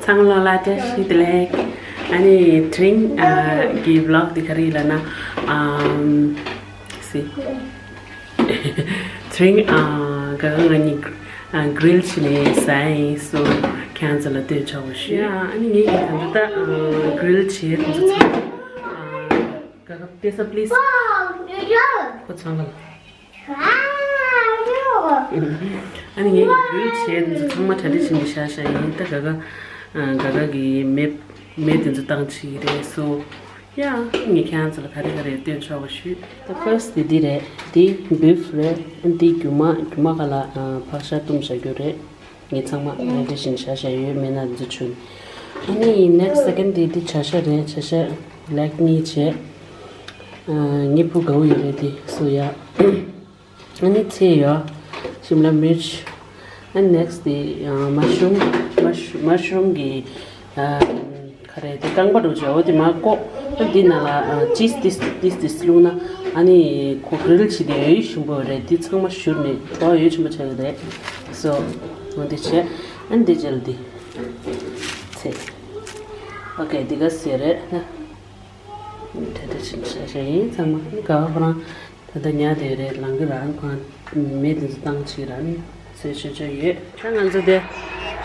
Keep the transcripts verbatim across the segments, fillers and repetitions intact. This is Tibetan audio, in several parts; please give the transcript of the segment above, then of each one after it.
ཚང་མ་ལ་བཀྲ་ཤིས་བདེ་ལེགས། ཨ་ནི་དེ་རིང་ཨ་གི་བི་ལོག་འདི་ག་རེ་ལབ་ན། ཨམ། སི། དེ་རིང་ཨ་ག་ག་ང་གཉིས་ཨ་གྷི་རིལ་བྱས་ནས་ཟ་ཡིན། སོ་ཁྱེད་ཚོ་ལ་སྟོན་ཆོག་པ་ཞུ། ཡ། ཨ་ནི་ངས་ཀྱིས་ད་ལྟ་ཨ་གྷི་རིལ་བྱས། ཁོང་ཚོ་ཚང་མ་ཨ་ག་ག་ཏེ་ས་པི་ལི་སི། ཁོ་ཚང་མ་ལ། ཨ་ནི་ངས་ཀྱིས་གྷི་རིལ་བྱས། ཁོང་ཚོ་ཚང་མ་གྲ་སྒྲིག་བྱས་ནས་བཞག་བཞག་ཡིན། ད་ག་ག་ཨ་ག་ག་གི་མེ་མེ་དེ་ཚོ་བཏང་བྱས་རེད། སོ། ཡ། ངས་ཁྱེད་རང་ཚོ་ལ་ག་རེ་ག་རེ་སྟོན་ཆོག་པ་ཞུས། ད་ཕར་སི་ཊི་དེ་འདི་རེད། འདི་བིཕ་རེད། འདི་རྒྱུ་མ། རྒྱུ་མ་ག་ལ་ཨ་ཕག་ཤ་བཏུམས་བཞག་རྒྱུ་རེད། ངས་ཚང་མ་རེ་རེ་བཞིན་བཞག་བཞག་ཡོད། མེད་ན་འཛུ་ཆུན། ཨ་ནི་ནེག་སི་ཊི་སེ་ཀེན་ཌི་དེ་འདི་བྱ་ཤ་རེད། བྱ་ཤ་ལེག་གཉིས་བྱས། ཨ་ངའི་བུ་དགའ་བོ་ཡོད་རེད་དེ། སོ་ཡ། ཨ་ནི་ཚལ་ཡོད། ཤིམ་ལ་མིར་ཆི། ཨ་ནི་ནེག་སི་ཊི་དེ་ཨ་མ་ཤི་རུམ། མ་ཤི་མ་ཤི་རུམ་གྱི་ཨ་ག་རེ་དེ་རྐང་པ་འདྲ་བོ་བྱས། འོ་དེ་མར་བཀོག་ཨ་འདི་ནང་ལ་ཨ་ཅིས་ཏིས་ཏིས་ཏིས་བླུགས་ན། ཨ་ནི་ཁོ་གྷི་རིལ་བྱས་ཏེ་ཡོད་ཞིམ་པོ་རེད། དེ་ཚང་མ་བཞུར་ནས་བྲོ་བ་ཡོད་ཞིམ་པོ་ཆགས་ཀྱི་རེད། སོ་འོ་དེ་བྱས། ཨ་ནི་དེ་རྗེས་ལ་དེ་ཚལ། ཨོ་ཁེ། དེ་ག་ཟེར་རེད་ན། ད་ལྟ་ཕྱིན་བྱ་བྱ་ཡིན། ཚང་མ་ནི་ག་བ་ཁོ་རང་ད་ལྟ་ཉལ་བསྡད་རེད། ལངས་ཀྱི་རང་ཁོ་རང་མེ་དེ་ཚོ་བཏང་བྱས་རང་ནི་ཟས་མཆོད་མཆོད་ཡོད། ད་ང་ཚོ་དེ་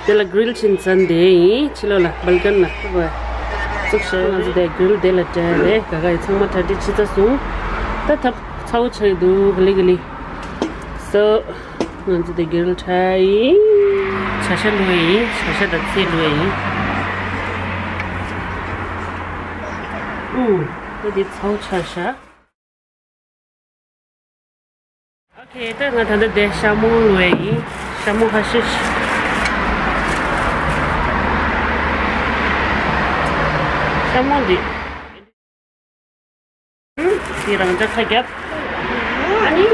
དེ་ལ་གྷི་རིལ་བྱས་ནས་ཟ་བསྡད་ཡིན། ཕྱི་ལོགས་ལ་སྦལ་ཀན་ལ་ད་བ་བཙུགས་ཤག་ང་ཚོ་དེ་གྷི་རིལ་དེ་ལ་སྤྲད་རེད། ག་ག་ཡི་ཚང་མ་གྲ་སྒྲིག་བྱས་ཚར་སོང་། ད་ཐབ་ཚ་བོ་ཆགས་ཀྱི་འདུག་ག་ལེ་ག་ལེ། སོ། ང་ཚོ་དེ་གྷི་རིལ་ཁྲ་ཡིན། བྱ་ཤ་བླུགས་ཡིན། བྱ་ཤ་དང་ཚལ་བླུགས་ཡིན། ཨུ། ད་དེ་ཚ་བོ་ཆགས་ཤག་ཨོ་ཁེ། ད་ང་ད་ལྟ་དེ་ཤ་མོང་བླུགས་ཡིན། ཤ་མོང་ཁ་ཤས་ཤིག་ཤ་མོང་འདི། དེ་རང་འཇགས་ཁ་རྒྱབ། ཨ་ནི་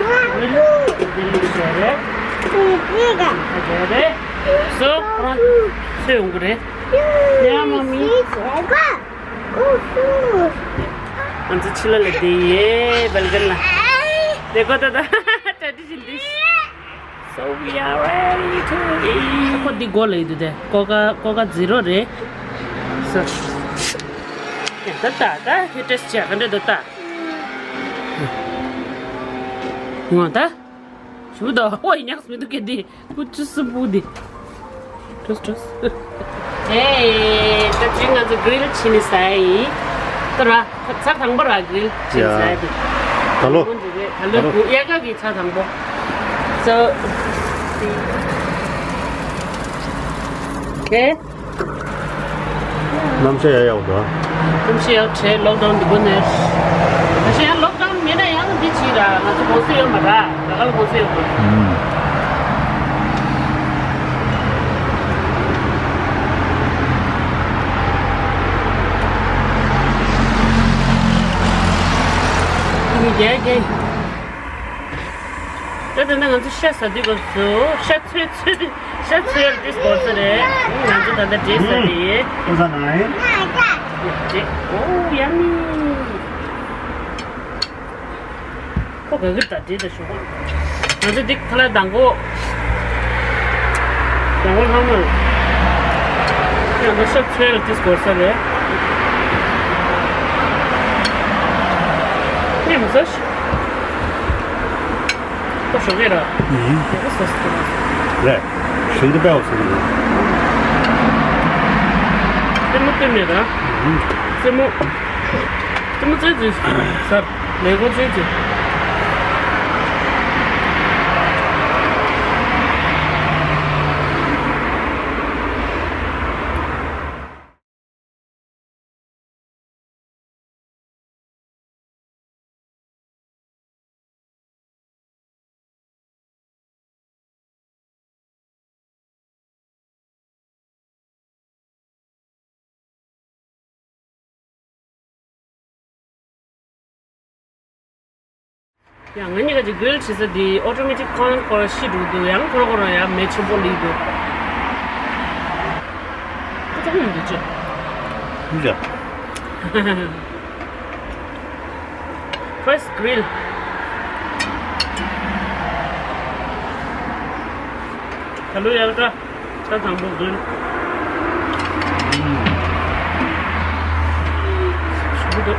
འདི་ལུགས་བྱས་རེད། ཁ་རྒྱབ་རེད། སོ་ཁོ་རང་ཚོས་ཡོང་གི་རེད། ཡ་མ་མི། ང་ཚོ་ཕྱི་ལོགས་ལ་བསྡད་ཡོད། སྦལ་ཀན་ལ། དེ་གོ་ད་ད་གྲ་སྒྲིག་བྱེད་འདི། So we are ready to eat. ཁོ་འདི་མགོ་ལ་ཡོད་དུས་དེ་ཀོ་ཀ་ཀོ་ཀ་ཛི་རོ་རེད། So ཡ་ད་ད་ད་ཧི་ཊེ་སི་ཊི་བྱས་ག་འདྲ་འདུག་ད། ངོ་ད་ཞུ་ད་ཨོ་ཡི་ཉག་མི་འདུག་གི་འདི་ཁུ་ཆུ་སུ་པུ་འདི། ཀྲོས་ཀྲོས། ཧེ། ད་ཅི་ང་ཚོ་གྷི་རིལ་བྱས་ནས་ཟ་ཡིན། ད་ར་ཚར་དང་པོ་ར་གྷི་རིལ་བྱས་ནས་ཟ་ཡིན། ད་ལོ། ད་ལོ་དབྱར་ཁ་གི་ཚར་དང་པོ། So ཧེ། གནམ་གཤིས་ཡག་ཡག་འདུག་གནམ་གཤིས་ཡག་བྱས། ལོག་ཌའུན་འདི་པོ་ནས། ད་གཞན་ཡང་ལོག་ཌའུན་མེད་ན་ཡང་འདི་བྱས་ར། ང་ཚོ་གོ་ས་ཡོད་མ་ར། ད་ག་ལ་གོ་ས་ཡོད་མ། ཨུམ། ད་ད་ལྟ་ང་ཚོ་ཤ་ཟ་དུས་སྐབས་སུ་ཤ་ཚོས་ཚོས་དུས། ཤ་ཚོས་ཏིས་གོ་ས་རེད། ང་ཚོ་ད་ལྟ་འབྲས་ཟ་དེ། ཁོ་ས་ན་ཡིན། འབྲས། Oh, yummy. ཁོ་ག་གི་ད་འབྲས་ད་ཞོག་ང་ཚོ་འདི་ཁ་ལག་དང་པོ། དང་པོ་ལྷག་མ། ང་ཚོ་ཤ་ཚོས་ཏིས་གོ་ས་རེད། ངས་མི་ཟ་ཤི། ཁོ་ཞོགས་ཀས་ར། ཨུ་ཧུམ། ཡག་པོ་ཟ་སྲིད་དོ། རེད། གཞུང་གི་དཔེ་བ་ཟེར་གི་འདུག་རྩེད་མོ་རྩེ་མེད་ར། ཨུ་ཧུམ། རྩེད་མོ། རྩེད་མོ་རྩེ་རྩེ་ཟ། ལས་འགོ་རྩེ་རྩེ། ཡ། ང་གཉིས་ཀ་གི་གྷི་རིལ་བྱེད་ས་འདི་ཨོ་ཊོ་མེ་ཊིག་ཁང་སྐོར་ཤི་འགྲོ་འདུག་ཡང་ཁོ་རང་ཁོ་རང་ཡང་མེ་ཆེན་པོ་ལུས་འདུག་ཁོ་ཚོ་ཁོང་འདུག་ཅེ། ཧུམ་ཅ། First grill. ད་ལོ་ཡག་འདྲ། ཆ་དང་པོ་གྷི་རིལ། ཞིམ་པོ་འདུག་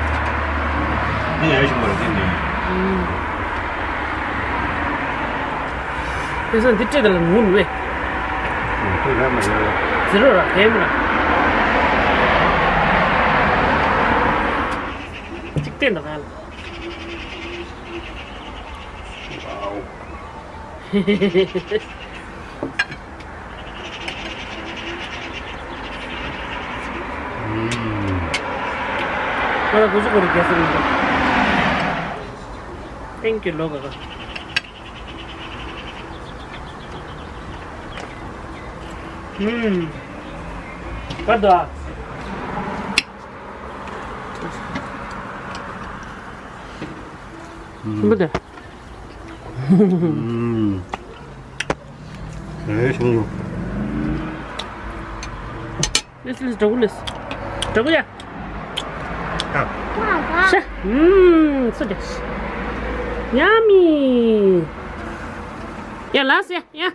ཨ་ཡ་ཞིམ་པོ་རེད་དེ་ནི། དེང་སང་འདི་སྤྲད་དེ་ལ་ངུ་ནུ་བས། ཁོས་ར་མ་ཡོད། ཛི་རོ་ར་གས་མི་ར། གཅིག་བལྟས་འདུག་ག་ལ། ཝའོ། ཨ་ལ་དགུ་བཅུ་གོ་རུ་རྒྱལ་སྲིད་མི་འདུག Thank you ལོ་ག་ག་ཧུམ། ག་དོ། ཞིམ་པོ་དེ། ཨེ་ཞིམ་པོ། ལེས་ལེས་འགྲོ་གི་ལེས། འགྲོ་གི་ཡ། ཤ། ཨུམ། སུ་དེ། ཡ་མི། ཡ་ལགས་ཡ་ཡ།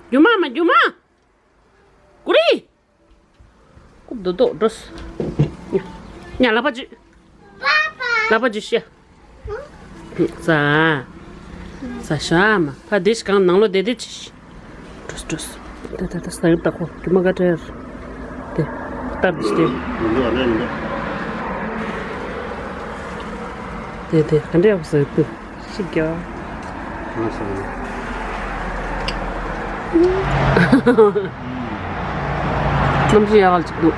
རྒྱུ་མ་མ་རྒྱུ་མ། ཀུ་རེ། ཀུབ་རྡོག་རྡོག་འགྲོ། ཉ་ལག་པ་ཅིག་ལག་པ་ཅིག་བཤད། ཟ། ཟ་ཤ་མ་ཕ་དེ་ཞིག་གང་ནང་ལོ་བདེ་བདེ་ཅིག་འགྲོ་འགྲོ། ད་ད་ད་ཟ་གི་ད་ཁོ་རྒྱུ་མ་ག་འདྲ་ཡར། དེ་སྟབས་བདེ་ཞིག་དེ། དེ་དེ་ག་འདྲ་ཡག་པོ་ཟ་གི་འདུག་ཤི་རྒྱག་ང་ས་ནས། གནམ་གཤིས་ཡག་ག་ཅིག་འདུག་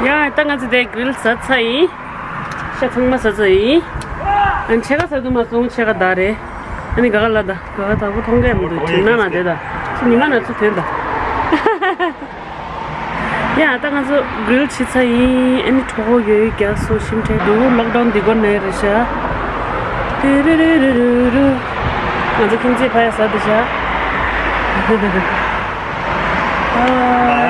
ཡ་ད་ང་ཚོ་དེ་གྲིལ་ཟ་ཚར་ཡིན། ཤ་ཚང་མ་ཟ་ཚར་ཡིན། ཨ་ནི་ཕྱེད་ཀ་ཟ་དུ་མ་སོང་ཕྱེད་ཀ་བདག་རེད། ཨ་ནི་ག་ག་ལ་ད་ག་ག་དག་པོ་མཐོང་གི་མི་འདུག་ཁྱིམ་ནང་ན་བསྡད་ད། ཁྱིམ་ཉི་མ་ན་ཚོ་དོན་ད། ཡ་ད་ང་ཚོ་གྲིལ་བྱེད་ཚར་ཡིན། ཨ་ནི་གྲོད་ཁོག་ཡོད་རྒྱག་སོ་ཞིམ་ཁྲལ་འདུག་ལོག་ཌའོན་འདི་གོ་ནས་རེད་ཤག་ཏི་རི་རི་རི་རི་རི། ང་ཚོ་ཁྱིམ་མཚེས་ཕ་ཡ་ཟ་འདི་ཤག་ཨ།